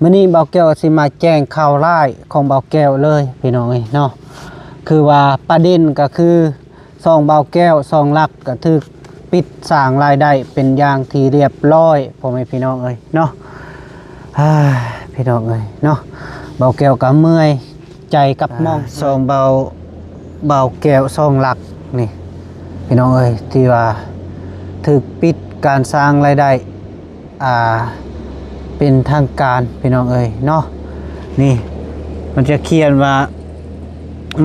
ມື້ນີ້ບ່າວແກ້ວຊິມາແຈ້ງຂ່າວຮ້າຍຂອງບ່າວແກ້ວເລີຍພີ່ນ້ອງເອີຍເນາະ. ຄືວ່າປະເດັນກໍຄືຊ່ອງບ່າວແກ້ວ ຊ່ອງຫຼັກກໍຖືກປິດສ້າງລາຍໄດ້ເປັນຢ່າງທີ່ລຽບລ້ອຍ ພໍ່ແມ່ພີ່ນ້ອງເອີຍເນາະ. ອ່າ ພີ່ນ້ອງເອີຍເນາະ ບ່າວແກ້ວກໍເມື່ອຍໃຈກັບໝ່ອງ ອ່າ ຊ່ອງບ່າວ ບ່າວແກ້ວ ຊ່ອງຫຼັກນີ້ ພີ່ນ້ອງເອີຍ ທີ່ວ່າຖືກປິດການສ້າງລາຍໄດ້ ອ່າ ເປັນທາງການ ພີ່ນ້ອງເອີຍເນາະ. ນີ້ມັນຈະຂຽນວ່າ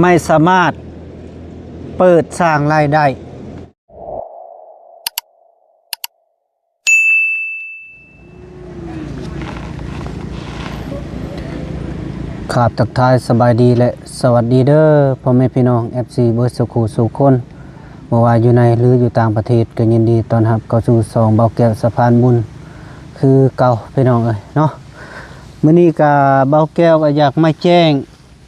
ໄມ່ສາມາດເປີດສ້າງລາຍໄດ້. ຄາບທັກທາຍສະບາຍດີ ແລະ ສະຫວັດດີເດີ ພໍ່ແມ່ພີ່ນ້ອງ ເອັຟຊີ ເບິດສູ່ຄູ່ສູ່ຄົນ ບໍ່ວ່າຢູ່ໃນ ຫຼື ຢູ່ຕ່າງປະເທດ ກໍຍິນດີຕ້ອນຮັບເຂົ້າສູ່ຊ່ອງບ່າວແກ້ວສະພານບຸນຄືເກົ່າ ພີ່ນ້ອງເອີຍເນາະ. ມື້ນີ້ກໍບ່າວແກ້ວກໍຢາກມາແຈ້ງ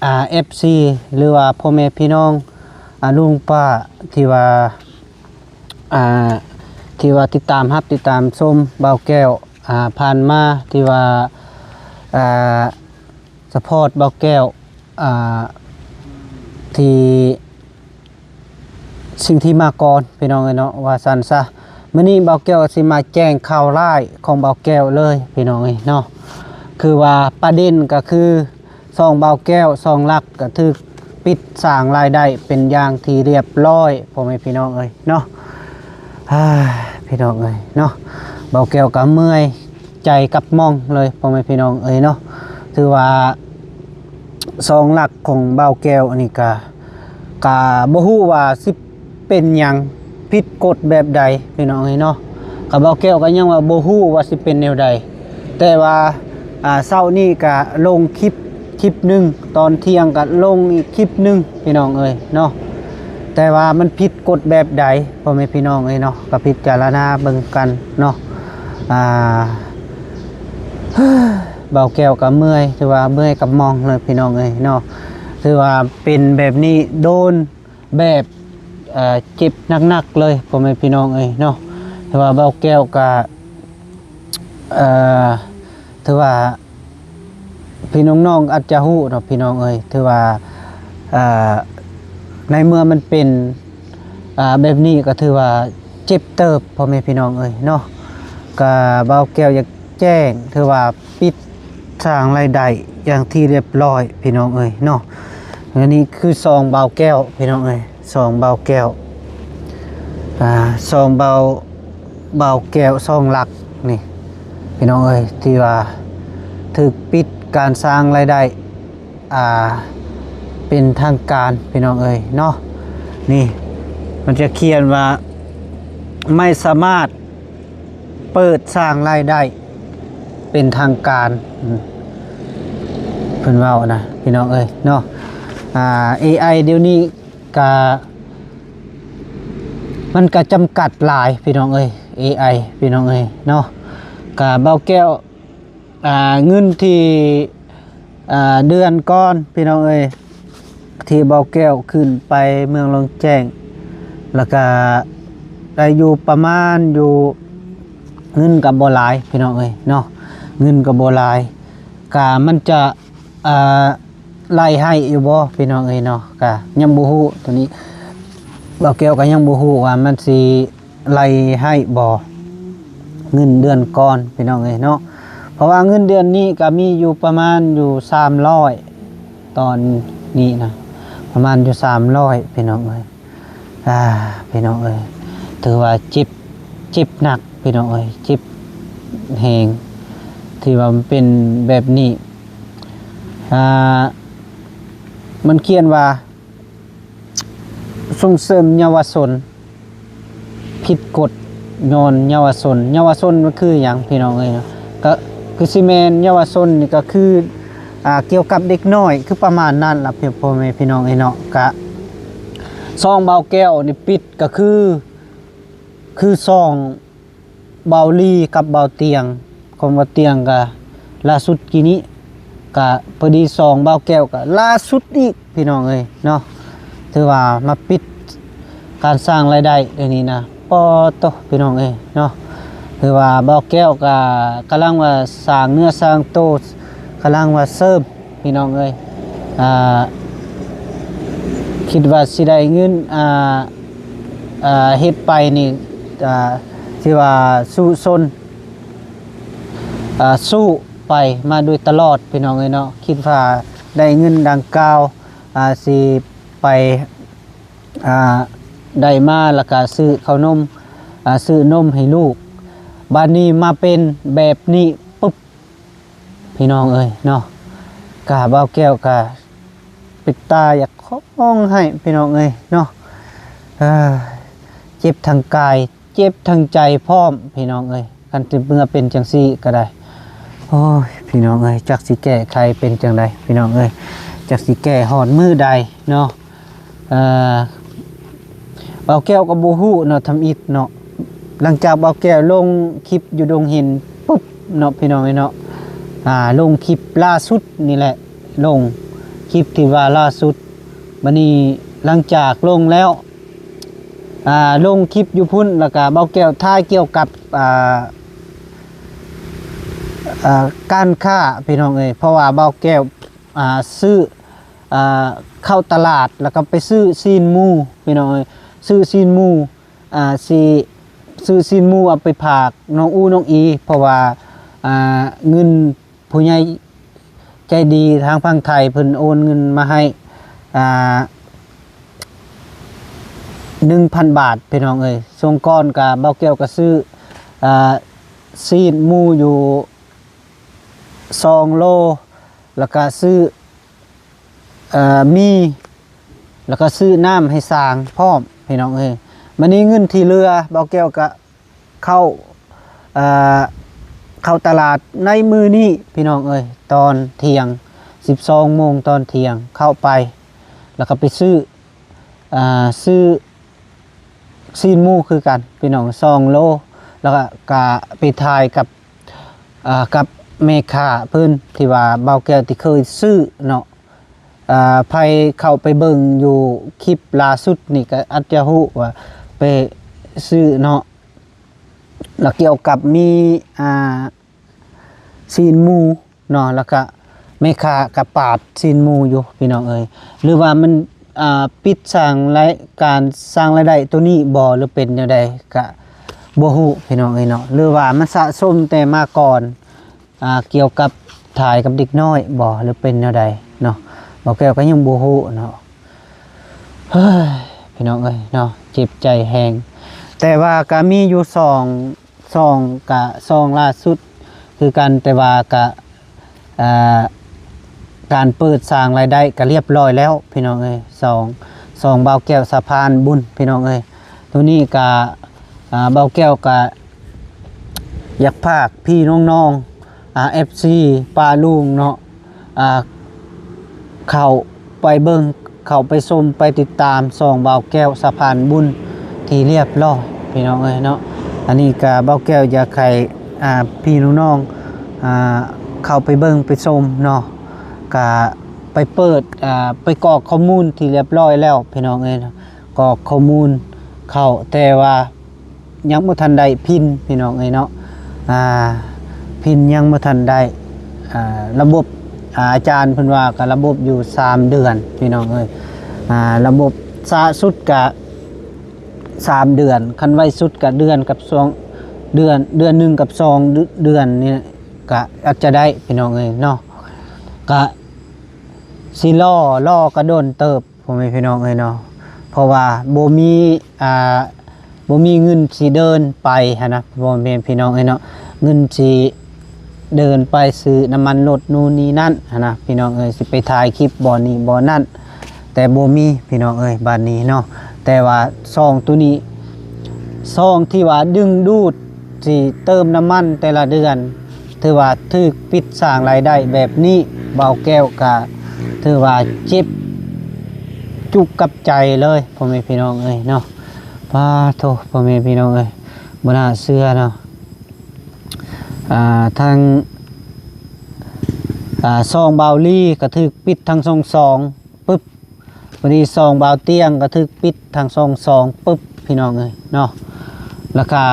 ອ່າ ເອັຟຊີ ຫຼືວ່າພໍ່ແມ່ພີ່ນ້ອງ ອ່າ ລຸງປ້າທີ່ວ່າ ອ່າ ທີ່ວ່າຕິດຕາມຮັບຕິດຕາມຊົມບ່າວແກ້ວ ອ່າ ຜ່ານມາ ທີ່ວ່າ ອ່າ ສະພອດບ່າວແກ້ວ ອ່າ ທີ່ ສິ່ງທີ່ມາກ່ອນ ພີ່ນ້ອງເອີຍເນາະ ວ່າຊັ້ນຊະ. ມື້ນີ້ບ່າວແກ້ວຊິມາແຈ້ງຂ່າວຮ້າຍຂອງບ່າວແກ້ວເລີຍ ພີ່ນ້ອງເອີຍເນາະ. ຄືວ່າປະເດັນກໍຄື ຊ່ອງບ່າວແກ້ວ ຊ່ອງຫຼັກກໍຖືກປິດສ້າງລາຍໄດ້ເປັນຢ່າງທີ່ລຽບລ້ອຍ ພໍ່ແມ່ພີ່ນ້ອງເອີຍເນາະ. ອ່າ ພີ່ນ້ອງເອີຍເນາະ ບ່າວແກ້ວກໍເມື່ອຍໃຈກັບໝ່ອງເລີຍ ພໍ່ແມ່ພີ່ນ້ອງເອີຍເນາະ. ຖືວ່າຊ່ອງຫຼັກຂອງບ່າວແກ້ວນີ້ກະ ກະບໍ່ຮູ້ວ່າຊິເປັນຫຍັງຜິດກົດແບບໃດ ພີ່ນ້ອງເອີຍເນາະ. ກະບ່າວແກ້ວກໍຍັງວ່າບໍ່ຮູ້ວ່າຊິເປັນແນວໃດ ແຕ່ວ່າ ອ່າ ເຊົ້ານີ້ກະລົງຄລິບ ຄລິບໜຶ່ງ ຕອນທ່ຽງກະລົງອີກຄລິບໜຶ່ງ ພີ່ນ້ອງເອີຍເນາະ. ແຕ່ວ່າມັນຜິດກົດແບບໃດ ພໍ່ແມ່ພີ່ນ້ອງເອີຍເນາະ ກະພິຈາລະນາເບິ່ງກັນເນາະ. ອ່າ ບ່າວແກ້ວກໍເມື່ອຍ ຖືວ່າເມື່ອຍກັບໝ່ອງເລີຍ ພີ່ນ້ອງເອີຍເນາະ. ຖືວ່າເປັນແບບນີ້ໂດນ ແບບ ເອີ ເຈັບໜັກໆເລີຍ ພໍ່ແມ່ພີ່ນ້ອງເອີຍເນາະ. ຖືວ່າບ່າວແກ້ວກະ ເອີ ຖືວ່າພີ່ນ້ອງໆອາດຈະຮູ້ເນາະ ພີ່ນ້ອງເອີຍ. ຖືວ່າ ເອີ ໃນເມື່ອມັນເປັນ ອ່າ ແບບນີ້ກໍຖືວ່າເຈັບເຕີບ ພໍ່ແມ່ພີ່ນ້ອງເອີຍເນາະ. ກະບ່າວແກ້ວຢາກແຈ້ງ ຖືວ່າປິດສ້າງລາຍໄດ້ຢ່າງທີ່ລຽບລ້ອຍ ພີ່ນ້ອງເອີຍເນາະ. ອັນນີ້ຄືຊ່ອງບ່າວແກ້ວ ພີ່ນ້ອງເອີຍ ຊ່ອງບ່າວແກ້ວ ອ່າ ຊ່ອງບ່າວ ບ່າວແກ້ວ ຊ່ອງຫຼັກນີ້ ພີ່ນ້ອງເອີຍ ທີ່ວ່າຖືກປິດການສ້າງລາຍໄດ້ ອ່າ ເປັນທາງການ ພີ່ນ້ອງເອີຍເນາະ. ນີ້ມັນຈະຂຽນວ່າ ໄມ່ສາມາດເປີດສ້າງລາຍໄດ້ເປັນທາງການ ອືມ ເພິ່ນເວົ້ານະ ພີ່ນ້ອງເອີຍເນາະ. ອ່າ ເອໄອ ດຽວນີ້ກະ ມັນກະຈຳກັດຫຼາຍ ພີ່ນ້ອງເອີຍ ເອໄອ ພີ່ນ້ອງເອີຍເນາະ. ກະບ່າວແກ້ວ ອ່າ ເງິນທີ່ ອ່າ ເດືອນກ່ອນ ພີ່ນ້ອງເອີຍ ທີ່ບ່າວແກ້ວຂຶ້ນໄປເມືອງລ່ອງແຈ້ງ ແລ້ວກະໄດ້ຢູ່ປະມານຢູ່ ເງິນກະບໍ່ຫຼາຍ ພີ່ນ້ອງເອີຍເນາະ ເງິນກະບໍ່ຫຼາຍ. ກະມັນຈະ ອ່າ ໄລ່ໃຫ້ຢູ່ບໍ່ ພີ່ນ້ອງເອີຍເນາະ. ກະຍັງບໍ່ຮູ້ ໂຕນີ້ບ່າວແກ້ວກະຍັງບໍ່ຮູ້ວ່າມັນຊິ ໄລ່ໃຫ້ບໍ່ ເງິນເດືອນກ່ອນ ພີ່ນ້ອງເອີຍເນາະ. ເພາະວ່າເງິນເດືອນນີ້ກະມີຢູ່ປະມານຢູ່ສາມຮ້ອຍ ຕອນນີ້ນະ ປະມານຢູ່ສາມຮ້ອຍ ພີ່ນ້ອງເອີຍ. ອ່າ ພີ່ນ້ອງເອີຍ ຖືວ່າເຈັບ ເຈັບໜັກ ພີ່ນ້ອງເອີຍ ເຈັບແຮງ ທີ່ວ່າມັນເປັນແບບນີ້. ອ່າ ມັນຂຽນວ່າ ສົ່ງເສີມເຍົາວະຊົນ ຜິດກົດຍ້ອນເຍົາວະຊົນ. ເຍົາວະຊົນມັນຄືຫຍັງ ພີ່ນ້ອງເອີຍເນາະ? ກະຄືຊິແມ່ນເຍົາວະຊົນນີ້ກະຄື ອ່າ ກ່ຽວກັບເດັກນ້ອຍ ຄືປະມານນັ້ນລະ ພໍ່ແມ່ພີ່ນ້ອງເອີຍເນາະ. ກະຊ່ອງບ່າວແກ້ວນີ້ປິດກະຄື ຄືຊ່ອງ ເບົາລີກັບເບົາຕຽງ ຂອງເບົາຕຽງກະລ່າສຸດກີ້ນີ້ ກະພໍດີຊ່ອງບ່າວແກ້ວກະລ່າສຸດອີກ ພີ່ນ້ອງເອີຍເນາະ. ຖືວ່າມາປິດການສ້າງລາຍໄດ້ດຽວນີ້ນະ ປໍໂຕ ພີ່ນ້ອງເອີຍເນາະ. ຖືວ່າບ່າວແກ້ວກະກຳລັງວ່າສ້າງເນື້ອສ້າງໂຕ ກຳລັງວ່າເສີມພີ່ນ້ອງເອີຍ ອ່າ ຄິດວ່າຊິໄດ້ເງິນ ອ່າ ອ່າ ເຮັດໄປນີ້ ອ່າ ຊິວ່າສູ້ຊົນ ອ່າ ສູ້ໄປມາໂດຍຕະຫຼອດພີ່ນ້ອງເອີຍເນາະ ຄິດວ່າໄດ້ເງິນດັ່ງກ່າວ ອ່າ ຊິໄປ ອ່າ ໄດ້ມາແລ້ວກະຊື້ເຂົ້າໜົມ ອ່າ ຊື້ນົມໃຫ້ລູກ ບາດນີ້ມາເປັນແບບນີ້ປຶບ ພີ່ນ້ອງເອີຍເນາະ ກະບ່າວແກ້ວກະເປັນຕາຢາກຮ້ອງໄຫ້ພີ່ນ້ອງເອີຍເນາະ ເອີ ເຈັບທັງກາຍ ເຈັບທັງໃຈພ້ອມພີ່ນ້ອງເອີຍ ຄັນຊິເມື່ອເປັນຈັ່ງຊີ້ກໍໄດ້ ໂອ້ຍ ພີ່ນ້ອງເອີຍ ຈັກຊິແກ້ໄຂເປັນຈັ່ງໃດພີ່ນ້ອງເອີຍ ຈັກຊິແກ້ຮອດມື້ໃດເນາະ ເອີ ບ່າວແກ້ວກໍບໍ່ຮູ້ເນາະ ທຳອິດເນາະ ຫຼັງຈາກບ່າວແກ້ວລົງຄລິບຢູ່ດົງເຫັນປຶບເນາະ ພີ່ນ້ອງເອີຍເນາະ ອ່າ ລົງຄລິບລ່າສຸດນີ້ແຫຼະ ລົງຄລິບທີ່ວ່າລ່າສຸດ ບາດນີ້ຫຼັງຈາກລົງແລ້ວ ອ່າ ລົງຄລິບຢູ່ພຸ້ນ ແລ້ວກະບ່າວແກ້ວຖ່າຍກ່ຽວກັບ ອ່າ ອ່າ ການຄ້າພີ່ນ້ອງເອີຍ ເພາະວ່າບ່າວແກ້ວ ອ່າ ຊື້ ອ່າ ເຂົ້າຕະຫຼາດ ແລ້ວກໍໄປຊື້ຊີ້ນໝູພີ່ນ້ອງເອີຍ ຊື້ຊີ້ນໝູ ອ່າ ຊິຊື້ຊີ້ນໝູເອົາໄປຝາກນ້ອງອູ້ນ້ອງອີ ເພາະວ່າ ອ່າ ເງິນ ຜູ້ໃຫຍ່ໃຈດີທາງຝັ່ງໄທເພິ່ນໂອນເງິນມາໃຫ້ ອ່າ ໜຶ່ງພັນບາດພີ່ນ້ອງເອີຍ ຊ່ວງກ່ອນກະບ່າວແກ້ວກະຊື້ ອ່າ ຊີ້ນໝູຢູ່ສອງໂລ ແລ້ວກະຊື້ ເອີ ໝີ່ ແລ້ວກໍຊື້ນ້ຳໃຫ້ຊ້າງພ້ອມພີ່ນ້ອງເອີຍ ບາດນີ້ເງິນທີ່ເຫຼືອບ່າວແກ້ວກໍເຂົ້າ ເອີ ເຂົ້າຕະຫຼາດໃນມື້ນີ້ພີ່ນ້ອງເອີຍ ຕອນທ່ຽງ ສິບສອງໂມງຕອນທ່ຽງເຂົ້າໄປ ແລ້ວກໍໄປຊື້ ເອີ ຊື້ຊີ້ນໝູຄືກັນພີ່ນ້ອງ ສອງໂລ ແລ້ວກໍ ກໍໄປຖ່າຍກັບ ເອີ ກັບແມ່ຄ້າເພິ່ນທີ່ວ່າບ່າວແກ້ວທີ່ເຄີຍຊື້ເນາະ ອ່າ ໃຜເຂົ້າໄປເບິ່ງຢູ່ຄລິບລ່າສຸດນີ້ກໍອາດຈະຮູ້ວ່າໄປຊື້ເນາະ ແລ້ວກ່ຽວກັບມີ ອ່າ ຊີ້ນໝູເນາະ ແລ້ວກະແມ່ຄ້າກະປາດຊີ້ນໝູຢູ່ພີ່ນ້ອງເອີຍ ຫຼືວ່າມັນ ອ່າ ປິດສ້າງລາຍ ການສ້າງລາຍໄດ້ໂຕນີ້ບໍ່ ຫຼືເປັນແນວໃດ ກະບໍ່ຮູ້ພີ່ນ້ອງເອີຍເນາະ ຫຼືວ່າມັນສະສົມແຕ່ມາກ່ອນ ອ່າ ກ່ຽວກັບຖ່າຍກັບເດັກນ້ອຍບໍ່ ຫຼືເປັນແນວໃດເນາະ ບ່າວແກ້ວກໍຍັງບໍ່ຮູ້ເນາະ ເຮີ້ຍ ພີ່ນ້ອງເອີຍເນາະ ເຈັບໃຈແຮງ ແຕ່ວ່າກໍມີຢູ່ສອງ ສອງ ກະສອງລ່າສຸດຄືກັນ ແຕ່ວ່າກະ ອ່າ ການເປີດສ້າງລາຍໄດ້ກໍລຽບຮ້ອຍແລ້ວພີ່ນ້ອງເອີຍ ສອງ ສອງບ່າວແກ້ວສະພານບຸນພີ່ນ້ອງເອີຍ ໂຕນີ້ກະ ອ່າ ບ່າວແກ້ວກະຢາກຝາກພີ່ນ້ອງໆ ອ່າ ເອັຟຊີ ປ້າລຸງເນາະ ອ່າ ເຂົ້າໄປເບິ່ງ ເຂົ້າໄປຊົມ ໄປຕິດຕາມຊ່ອງບ່າວແກ້ວສະພານບຸນທີ່ລຽບລ້ອຍ ພີ່ນ້ອງເອີຍເນາະ ອັນນີ້ກະບ່າວແກ້ວຢາກໃຫ້ ອ່າ ພີ່ນ້ອງໆ ອ່າ ເຂົ້າໄປເບິ່ງໄປຊົມເນາະ ກະໄປເປີດ ອ່າ ໄປກອກຂໍ້ມູນທີ່ລຽບລ້ອຍແລ້ວ ພີ່ນ້ອງເອີຍ ກອກຂໍ້ມູນເຂົ້າ ແຕ່ວ່າ ຍັງບໍ່ທັນໄດ້ພິນພີ່ນ້ອງເອີຍເນາະ ອ່າ ພິນຍັງບໍ່ທັນໄດ້ ອ່າ ລະບົບ ອ່າ ອາຈານເພິ່ນວ່າກໍລະບົບຢູ່ສາມເດືອນພີ່ນ້ອງເອີຍ ອ່າ ລະບົບຊ້າສຸດກະສາມເດືອນ ຄັນໄວສຸດກະເດືອນກັບສອງເດືອນ ເດືອນໜຶ່ງກັບສອງເດືອນນີ້ກະອາດຈະໄດ້ພີ່ນ້ອງເອີຍເນາະ ກະຊິລໍ ລໍກະດົນເຕີບ ພໍ່ແມ່ພີ່ນ້ອງເອີຍເນາະ ເພາະວ່າບໍ່ມີ ອ່າ ບໍ່ມີເງິນຊິເດີນໄປຫັ້ນນະ ພໍ່ແມ່ພີ່ນ້ອງເອີຍເນາະ ເງິນຊິເດີນໄປຊື້ນ້ຳມັນລົດນູນນີ້ນັ້ນຫັ້ນນະ ພີ່ນ້ອງເອີຍ ຊິໄປຖ່າຍຄລິບບ່ອນນີ້ບ່ອນນັ້ນ ແຕ່ບໍ່ມີພີ່ນ້ອງເອີຍ ບາດນີ້ເນາະ ແຕ່ວ່າຊ່ອງໂຕນີ້ ຊ່ອງທີ່ວ່າດຶງດູດ ຊິເຕີມນ້ຳມັນແຕ່ລະເດືອນ ຖືວ່າຖືກປິດສ້າງລາຍໄດ້ແບບນີ້ ບ່າວແກ້ວກະຖືວ່າເຈັບຈຸກກັບໃຈເລີຍ ພໍ່ແມ່ພີ່ນ້ອງເອີຍເນາະ ປາໂທ ພໍ່ແມ່ພີ່ນ້ອງເອີຍ ບໍ່ໜ້າເຊື່ອເນາະ ອ່າ ທາງ ອ່າ ຊ່ອງບ່າວລີກະຖືກປິດທັງສອງຊ່ອງ ປຶບ ບາດນີ້ຊ່ອງບ່າວຕຽງກໍຖືກປິດທັງສອງຊ່ອງ ປຶບ ພີ່ນ້ອງເອີຍເນາະ ແລ້ວກະ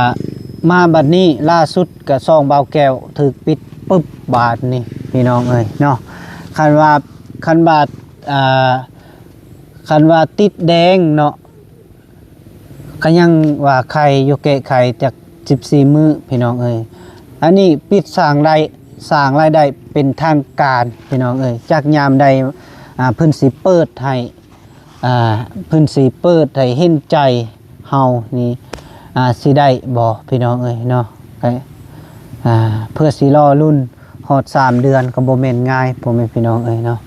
ມາບັດນີ້ລ່າສຸດກະຊ່ອງບ່າວແກ້ວຖືກປິດ ປຶບ ບາດນີ້ ພີ່ນ້ອງເອີຍເນາະ. ຄັນວ່າ ຄັນວ່າ ອ່າ ຄັນວ່າຕິດແດງເນາະ ກໍຍັງວ່າໄຄຢູ່ ແກ້ໄຂຈັກສິບສີ່ມື້ພີ່ນ້ອງເອີຍ. ອັນນີ້ປິດສ້າງລາຍ ສ້າງລາຍໄດ້ເປັນທາງການພີ່ນ້ອງເອີຍ. ຈັກຍາມໃດ ອ່າ ເພິ່ນຊິເປີດໃຫ້ ອ່າ ເພິ່ນຊິເປີດໃຫ້ເຫັນໃຈເຮົານີ້ ອ່າ ຊິໄດ້ບໍ່ພີ່ນ້ອງເອີຍເນາະ. ກໍ ອ່າ ເພື່ອຊິລໍລຸ້ນຮອດສາມເດືອນກໍບໍ່ແມ່ນງ່າຍ ພໍ່ແມ່ພີ່ນ້ອງເອີຍເນາະ.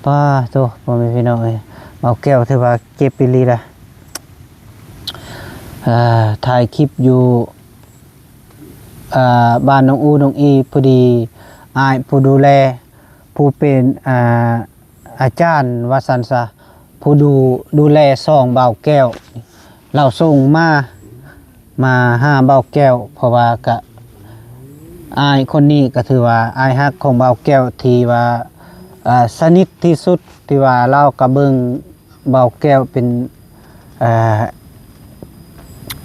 ປາໂທ້ ພໍ່ແມ່ພີ່ນ້ອງເອີຍ ເບົາແກ້ວຖືວ່າເຈັບອີ່ຫຼີລະ. ອ່າ ຖ່າຍຄລິບຢູ່ ອ່າ ບ້ານນ້ອງອູ ນ້ອງອີ ພໍດີອ້າຍຜູ້ດູແລ ຜູ້ເປັນ ອ່າ ອາຈານວ່າຊັ້ນຊະ ຜູ້ດູ ດູແລຊ່ອງບ່າວແກ້ວ ລາວສົ່ງມາ ມາຫາບ່າວແກ້ວ ເພາະວ່າກະ ອ້າຍຄົນນີ້ກໍຖືວ່າອ້າຍຮັກຂອງບ່າວແກ້ວ ທີ່ວ່າ ອ່າ ສະໜິດທີ່ສຸດ ທີ່ວ່າລາວກໍເບິ່ງບ່າວແກ້ວເປັນ ອ່າ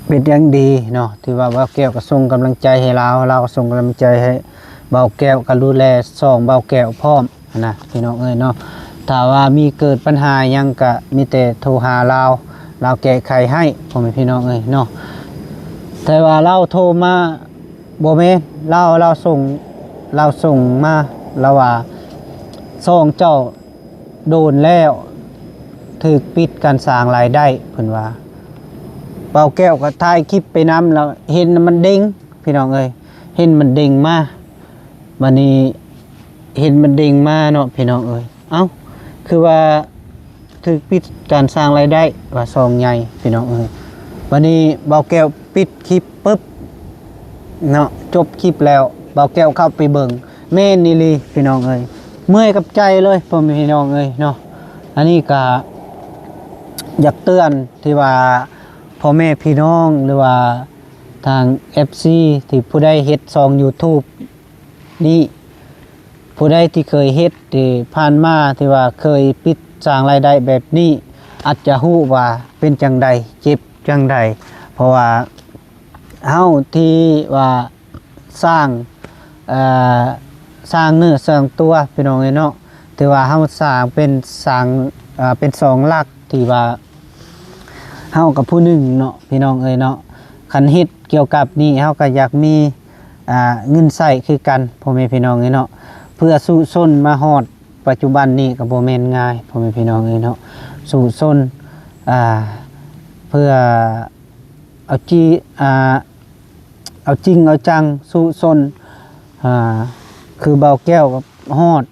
ເປັນຢ່າງດີເນາະ ທີ່ວ່າບ່າວແກ້ວກໍສົ່ງກຳລັງໃຈໃຫ້ລາວ ລາວກໍສົ່ງກຳລັງໃຈໃຫ້ບ່າວແກ້ວ ກໍດູແລຊ່ອງບ່າວແກ້ວພ້ອມຫັ້ນນະ ພີ່ນ້ອງເອີຍເນາະ. ຖ້າວ່າມີເກີດບັນຫາຫຍັງ ກໍມີແຕ່ໂທຫາລາວ ລາວແກ້ໄຂໃຫ້ ພໍ່ແມ່ພີ່ນ້ອງເອີຍເນາະ. ແຕ່ວ່າລາວໂທມາ ບໍ່ແມ່ນ ລາວ ລາວສົ່ງ ລາວສົ່ງມາ ລາວວ່າ ຊ່ອງເຈົ້າ ໂດນແລ້ວ ຖືກປິດການສ້າງລາຍໄດ້ ເພິ່ນວ່າ. ບ່າວແກ້ວກໍຖ່າຍຄລິບໄປນຳ ແລ້ວເຫັນມັນເດ້ງ ພີ່ນ້ອງເອີຍ ເຫັນມັນເດ້ງມາ. ບາດນີ້ເຫັນມັນເດ້ງມາເນາະ ພີ່ນ້ອງເອີຍ ເອົ້າ ຄືວ່າຖືກປິດການສ້າງລາຍໄດ້ ວ່າຊ່ອງໃຫຍ່ ພີ່ນ້ອງເອີຍ. ບາດນີ້ບ່າວແກ້ວປິດຄລິບປຶບເນາະ ຈົບຄລິບແລ້ວ ບ່າວແກ້ວເຂົ້າໄປເບິ່ງ ແມ່ນອີ່ຫຼີ ພີ່ນ້ອງເອີຍ ເມື່ອຍກັບໃຈເລີຍ ພໍ່ແມ່ພີ່ນ້ອງເອີຍເນາະ. ອັນນີ້ກະຢາກເຕືອນທີ່ວ່າພໍ່ແມ່ພີ່ນ້ອງ ຫຼືວ່າທາງເອັຟຊີ ທີ່ຜູ້ໃດເຮັດຊ່ອງຢູທູບນີ້ ຜູ້ໃດທີ່ເຄີຍເຮັດທີ່ຜ່ານມາ ທີ່ວ່າເຄີຍປິດສ້າງລາຍໄດ້ແບບນີ້ ອາດຈະຮູ້ວ່າເປັນຈັ່ງໃດ ເຈັບຈັ່ງໃດ ເພາະວ່າເຮົາທີ່ວ່າ ສ້າງ ເອີ ສ້າງເນື້ອສ້າງຕົວ ພີ່ນ້ອງເອີຍເນາະ. ຖືວ່າເຮົາສ້າງເປັນ ສ້າງ ເອີ ເປັນສອງຫຼັກ ທີ່ວ່າເຮົາກັບຜູ້ໜຶ່ງເນາະ ພີ່ນ້ອງເອີຍເນາະ. ຄັນເຮັດກ່ຽວກັບນີ້ ເຮົາກໍຢາກມີ ອ່າ ເງິນໃຊ້ຄືກັນ ພໍ່ແມ່ພີ່ນ້ອງເອີຍເນາະ. ເພື່ອສູ້ຊົນມາຮອດປັດຈຸບັນນີ້ກໍບໍ່ແມ່ນງ່າຍ ພໍ່ແມ່ພີ່ນ້ອງເອີຍເນາະ. ສູ້ຊົນ ອ່າ ເພື່ອເອົາຈີ ອ່າ ເອົາຈິງເອົາຈັງສູ້ຊົນ ອ່າ ຄືບ່າວແກ້ວກໍຮອດ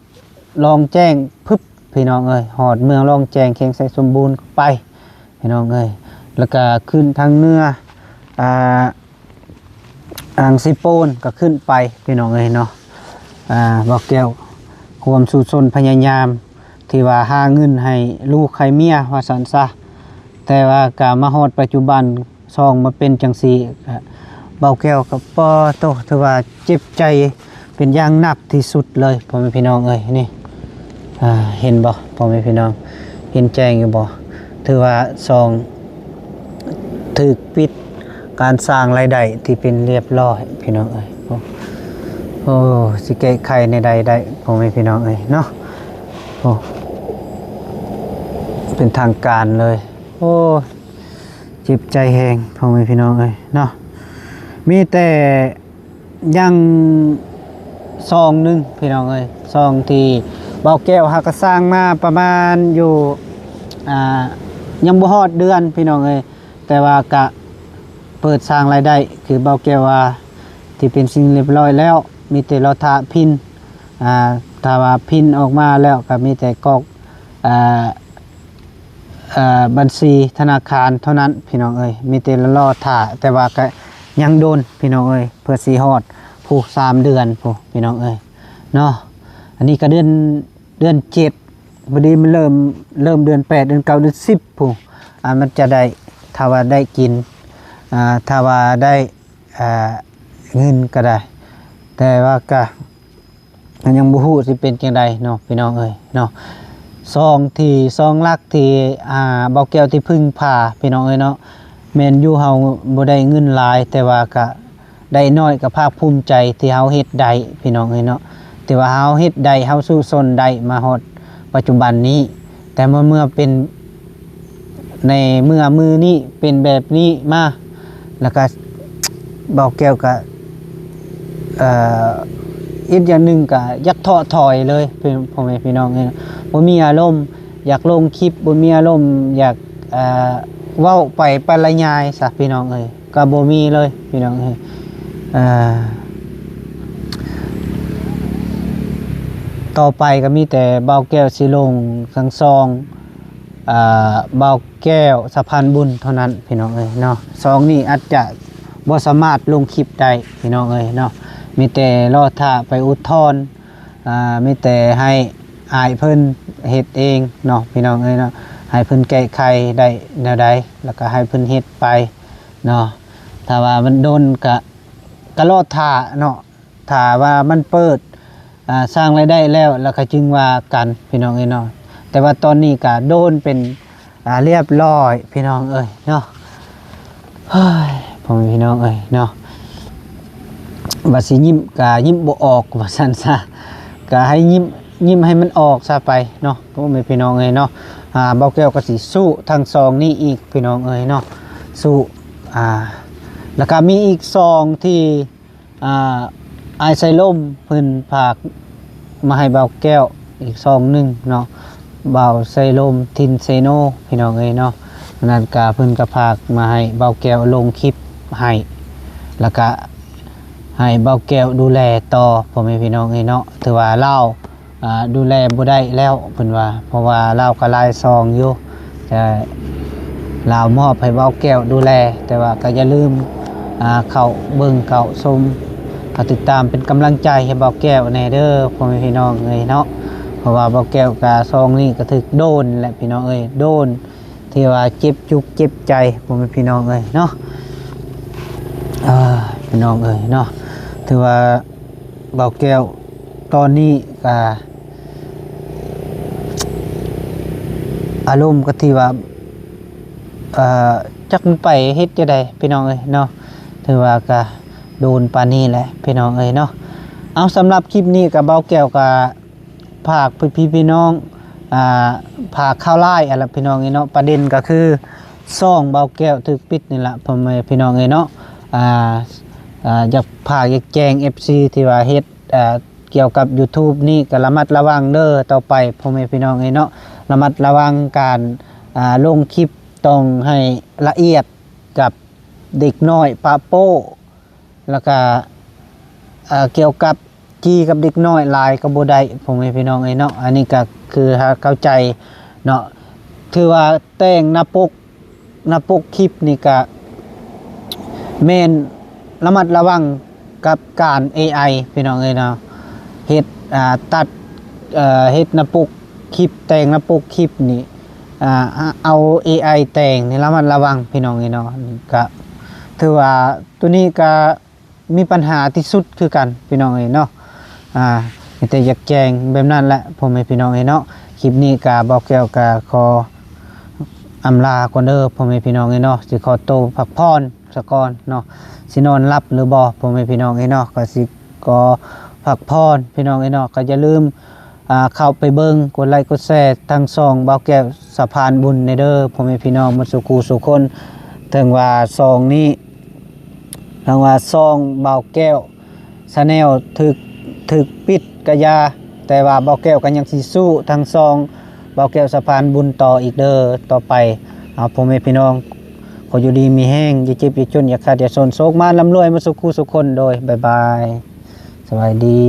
ລ່ອງແຈ້ງປຶບ ພີ່ນ້ອງເອີຍ ຮອດເມືອງລ່ອງແຈ້ງ ແຂວງໄຊສົມບູນໄປ ພີ່ນ້ອງເອີຍ. ແລ້ວກະຂຶ້ນທາງເໜືອ ອ່າ ອ່າງຊີໂປນກໍຂຶ້ນໄປ ພີ່ນ້ອງເອີຍເນາະ. ອ່າ ບ່າວແກ້ວຄວາມສູ້ຊົນພະຍາຍາມ ທີ່ວ່າຫາເງິນໃຫ້ລູກໃຫ້ເມຍວ່າຊັ້ນຊະ. ແຕ່ວ່າກະມາຮອດປັດຈຸບັນ ຊ່ອງມາເປັນຈັ່ງຊີ້ ກະ ບ່າວແກ້ວກໍ ປະໂທ້ ຖືວ່າເຈັບໃຈເປັນຢ່າງໜັກທີ່ສຸດເລີຍ ພໍ່ແມ່ພີ່ນ້ອງເອີຍ. ນີ້ ອ່າ ເຫັນບໍ່ ພໍ່ແມ່ພີ່ນ້ອງ ເຫັນແຈ້ງຢູ່ບໍ່? ຖືວ່າຊ່ອງຖືກປິດການສ້າງລາຍໄດ້ທີ່ເປັນລຽບລ້ອຍ ພີ່ນ້ອງເອີຍ. ໂອ້ ໂອ້ ຊິແກ້ໄຂແນວໃດໄດ້ ພໍ່ແມ່ພີ່ນ້ອງເອີຍເນາະ. ໂອ້ ເປັນທາງການເລີຍ ໂອ້ ເຈັບໃຈແຮງ ພໍ່ແມ່ພີ່ນ້ອງເອີຍເນາະ. ມີແຕ່ຍັງຊ່ອງໜຶ່ງ ພີ່ນ້ອງເອີຍ ຊ່ອງທີ່ບ່າວແກ້ວຫາກໍສ້າງມາປະມານຢູ່ ອ່າ ຍັງບໍ່ຮອດເດືອນ ພີ່ນ້ອງເອີຍ. ແຕ່ວ່າກະເປີດສ້າງລາຍໄດ້ ຄືບ່າວແກ້ວວ່າ ທີ່ເປັນສິ່ງລຽບລ້ອຍແລ້ວ ມີແຕ່ລໍຖ້າພິນ ອ່າ ຖ້າວ່າພິນອອກມາແລ້ວ ກໍມີແຕ່ກອກ ອ່າ ອ່າ ບັນຊີທະນາຄານເທົ່ານັ້ນ ພີ່ນ້ອງເອີຍ. ມີແຕ່ລໍຖ້າ ແຕ່ວ່າກໍຍັງດົນ ພີ່ນ້ອງເອີຍ ເພື່ອຊິຮອດຜູ້ສາມເດືອນພຸ້ນ ພີ່ນ້ອງເອີຍເນາະ. ອັນນີ້ກໍເດືອນ ເດືອນເຈັດ ພໍດີມັນເລີ່ມ ເລີ່ມເດືອນແປດ ເດືອນເກົ້າ ເດືອນສິບພຸ້ນ ອ່າ ມັນຈະໄດ້ ຖ້າວ່າໄດ້ກິນ ອ່າ ຖ້າວ່າໄດ້ ອ່າ ເງິນກໍໄດ້ ແຕ່ວ່າກະ ຍັງບໍ່ຮູ້ຊິເປັນຈັ່ງໃດເນາະ ພີ່ນ້ອງເອີຍເນາະ. ຊ່ອງທີ່ ຊ່ອງຫຼັກທີ່ ອ່າ ບ່າວແກ້ວທີ່ເພິ່ງພາ ພີ່ນ້ອງເອີຍເນາະ ແມ່ນຢູ່ເຮົາບໍ່ໄດ້ເງິນຫຼາຍ ແຕ່ວ່າກະໄດ້ໜ້ອຍກໍພາກພູມໃຈທີ່ເຮົາເຮັດໄດ້ ພີ່ນ້ອງເອີຍເນາະ. ທີ່ວ່າເຮົາເຮັດໄດ້ ເຮົາສູ້ຊົນໄດ້ມາຮອດປັດຈຸບັນນີ້ ແຕ່ເມື່ອ ເມື່ອເປັນ ໃນເມື່ອມື້ນີ້ເປັນແບບນີ້ມາ ແລ້ວກະ ບ່າວແກ້ວກະ ເອີ ອີກຢ່າງໜຶ່ງກະຢາກທໍ້ຖອຍເລີຍ ພໍ່ແມ່ພີ່ນ້ອງເອີຍ ບໍ່ມີອາລົມຢາກລົງຄລິບ ບໍ່ມີອາລົມຢາກ ເອີ ເວົ້າໄປປະລະຍາຍຊະພີ່ນ້ອງເອີຍ ກະບໍ່ມີເລີຍພີ່ນ້ອງເອີຍ ເອີ ຕໍ່ໄປກະມີແຕ່ບ່າວແກ້ວຊິລົງທາງຊ່ອງ ອ່າ ບ່າວແກ້ວສະພານບຸນເທົ່ານັ້ນພີ່ນ້ອງເອີຍເນາະ ຊ່ອງນີ້ອາດຈະບໍ່ສາມາດລົງຄລິບໄດ້ພີ່ນ້ອງເອີຍເນາະ ມີແຕ່ລໍຖ້າໄປອຸດທອນ ອ່າ ມີແຕ່ໃຫ້ອ້າຍເພິ່ນເຮັດເອງເນາະພີ່ນ້ອງເອີຍເນາະ ໃຫ້ເພິ່ນແກ້ໄຂໄດ້ແນວໃດ ແລ້ວກະໃຫ້ເພິ່ນເຮັດໄປເນາະ ຖ້າວ່າມັນດົນກະ ກະລໍຖ້າເນາະ ຖ້າວ່າມັນເປີດ ອ່າ ສ້າງລາຍໄດ້ແລ້ວ ແລ້ວກະຈຶ່ງວ່າກັນພີ່ນ້ອງເອີຍເນາະ ແຕ່ວ່າຕອນນີ້ກະໂດນເປັນ ອ່າ ລຽບຮ້ອຍພີ່ນ້ອງເອີຍເນາະ ເຮີ້ຍ ພໍ່ແມ່ພີ່ນ້ອງເອີຍເນາະ ວ່າຊິຍິ້ມກະຍິ້ມບໍ່ອອກວ່າຊັ້ນຊະ ກະໃຫ້ຍິ້ມ ຍິ້ມໃຫ້ມັນອອກຊະໄປເນາະ ພໍ່ແມ່ພີ່ນ້ອງເອີຍເນາະ ອ່າ ບ່າວແກ້ວກະຊິສູ້ທາງຊ່ອງນີ້ອີກພີ່ນ້ອງເອີຍເນາະ ສູ້ ອ່າ ແລ້ວກະມີອີກຊ່ອງທີ່ ອ່າ ອ້າຍໄຊລົມເພິ່ນຝາກມາໃຫ້ບ່າວແກ້ວອີກຊ່ອງໜຶ່ງເນາະ ບ່າວໄຊລົມຖິ່ນເຊໂນ ພີ່ນ້ອງເອີຍເນາະ ນັ້ນກະເພິ່ນກະຝາກມາໃຫ້ບ່າວແກ້ວລົງຄລິບໃຫ້ ແລ້ວກະໃຫ້ບ່າວແກ້ວດູແລຕໍ່ ພໍ່ແມ່ພີ່ນ້ອງເອີຍເນາະ ຖືວ່າລາວ ອ່າ ດູແລບໍ່ໄດ້ແລ້ວເພິ່ນວ່າ ເພາະວ່າລາວກະຫຼາຍຊ່ອງຢູ່ ແຕ່ລາວມອບໃຫ້ບ່າວແກ້ວດູແລ ແຕ່ວ່າກະຢ່າລືມ ອ່າ ເຂົ້າເບິ່ງເຂົ້າຊົມ ເຂົ້າຕິດຕາມເປັນກຳລັງໃຈໃຫ້ບ່າວແກ້ວແດ່ເດີ ພໍ່ແມ່ພີ່ນ້ອງເອີຍເນາະ ເພາະວ່າບ່າວແກ້ວກະຊ່ອງນີ້ກະຖືກໂດນແຫຼະພີ່ນ້ອງເອີຍ ໂດນ ທີ່ວ່າເຈັບຈຸກເຈັບໃຈ ພໍ່ແມ່ພີ່ນ້ອງເອີຍເນາະ ອ່າ ພີ່ນ້ອງເອີຍເນາະ ຖືວ່າບ່າວແກ້ວຕອນນີ້ກະ ອາລົມກະທີ່ວ່າ ເອີ ຈັກມັນໄປເຮັດຈັ່ງໃດພີ່ນ້ອງເອີຍເນາະ ຖືວ່າກະໂດນປານນີ້ແຫຼະພີ່ນ້ອງເອີຍເນາະ ເອົາ ສຳລັບຄລິບນີ້ກະ ບ່າວແກ້ວກະ ຝາກພີ່ໆ ພີ່ນ້ອງ ອ່າ ຝາກຂ່າວຮ້າຍຫັ້ນລະພີ່ນ້ອງເອີຍເນາະ ປະເດັນກະຄືຊ່ອງບ່າວແກ້ວຖືກປິດນີ້ລະ ພໍ່ແມ່ພີ່ນ້ອງເອີຍເນາະ ອ່າ ອ່າ ຢາກຝາກຢາກແຈ້ງເອັຟຊີທີ່ວ່າເຮັດ ອ່າ ກ່ຽວກັບຢູທູບນີ້ກະລະມັດລະວັງເດີ ຕໍ່ໄປພໍ່ແມ່ພີ່ນ້ອງເອີຍເນາະ ລະມັດລະວັງການ ອ່າ ລົງຄລິບ ຕ້ອງໃຫ້ລະອຽດກັບເດັກນ້ອຍປະໂປ້ ແລ້ວກະ ເອີ ກ່ຽວກັບຈີ່ກັບເດັກນ້ອຍຫຼາຍກະບໍ່ໄດ້ ພໍ່ແມ່ພີ່ນ້ອງເອີຍເນາະ ອັນນີ້ກະຄືເຂົ້າໃຈເນາະ ຖືວ່າແຕ່ງໜ້າປົກ ໜ້າປົກຄລິບນີ້ກະແມ່ນລະມັດລະວັງກັບການເອໄອ ພີ່ນ້ອງເອີຍເນາະ ເຮັດ ອ່າ ຕັດ ເອີ ເຮັດໜ້າປົກຄລິບ ແຕ່ງໜ້າປົກຄລິບນີ້ ອ່າ ເອົາເອໄອແຕ່ງນີ້ລະມັດລະວັງ ພີ່ນ້ອງເອີຍເນາະ ກະຖືວ່າໂຕນີ້ກະ ມີບັນຫາທີ່ສຸດຄືກັນ ພີ່ນ້ອງເອີຍເນາະ ອ່າ ມີແຕ່ຢາກແຈ້ງແບບນັ້ນແຫຼະ ພໍ່ແມ່ພີ່ນ້ອງເອີຍເນາະ ຄລິບນີ້ກະ ບ່າວແກ້ວກະຂໍອຳລາກ່ອນເດີ ພໍ່ແມ່ພີ່ນ້ອງເອີຍເນາະ ຊິຂໍໂຕພັກຜ່ອນສະກ່ອນເນາະ ຊິນອນຫຼັບຫຼືບໍ່ ພໍ່ແມ່ພີ່ນ້ອງເອີຍເນາະ ກະຊິຂໍພັກຜ່ອນ ພີ່ນ້ອງເອີຍເນາະ ກະຢ່າລືມ ອ່າ ເຂົ້າໄປເບິ່ງ ກົດໄລກົດແຊ ທາງຊ່ອງບ່າວແກ້ວສະພານບຸນແດ່ເດີ ພໍ່ແມ່ພີ່ນ້ອງໝົດສູ່ຄູ່ສູ່ຄົນ ເຖິງວ່າຊ່ອງນີ້ ເຖິງວ່າຊ່ອງບ່າວແກ້ວ Channel ຖືກ ຖືກປິດກະຢ່າ ແຕ່ວ່າບ່າວແກ້ວກະຍັງຊິສູ້ທາງຊ່ອງບ່າວແກ້ວສະພານບຸນຕໍ່ອີກເດີ ຕໍ່ໄປ ເອົາ ພໍ່ແມ່ພີ່ນ້ອງ ຂໍຢູ່ດີມີແຮງ ຢ່າເຈັບຢ່າຈົນ ຢ່າຂາດຢ່າຈົນ ໂຊກມານລ່ຳລວຍໝົດສູ່ຄູ່ສູ່ຄົນ ໂດຍ ບາຍບາຍ ສະບາຍດີ.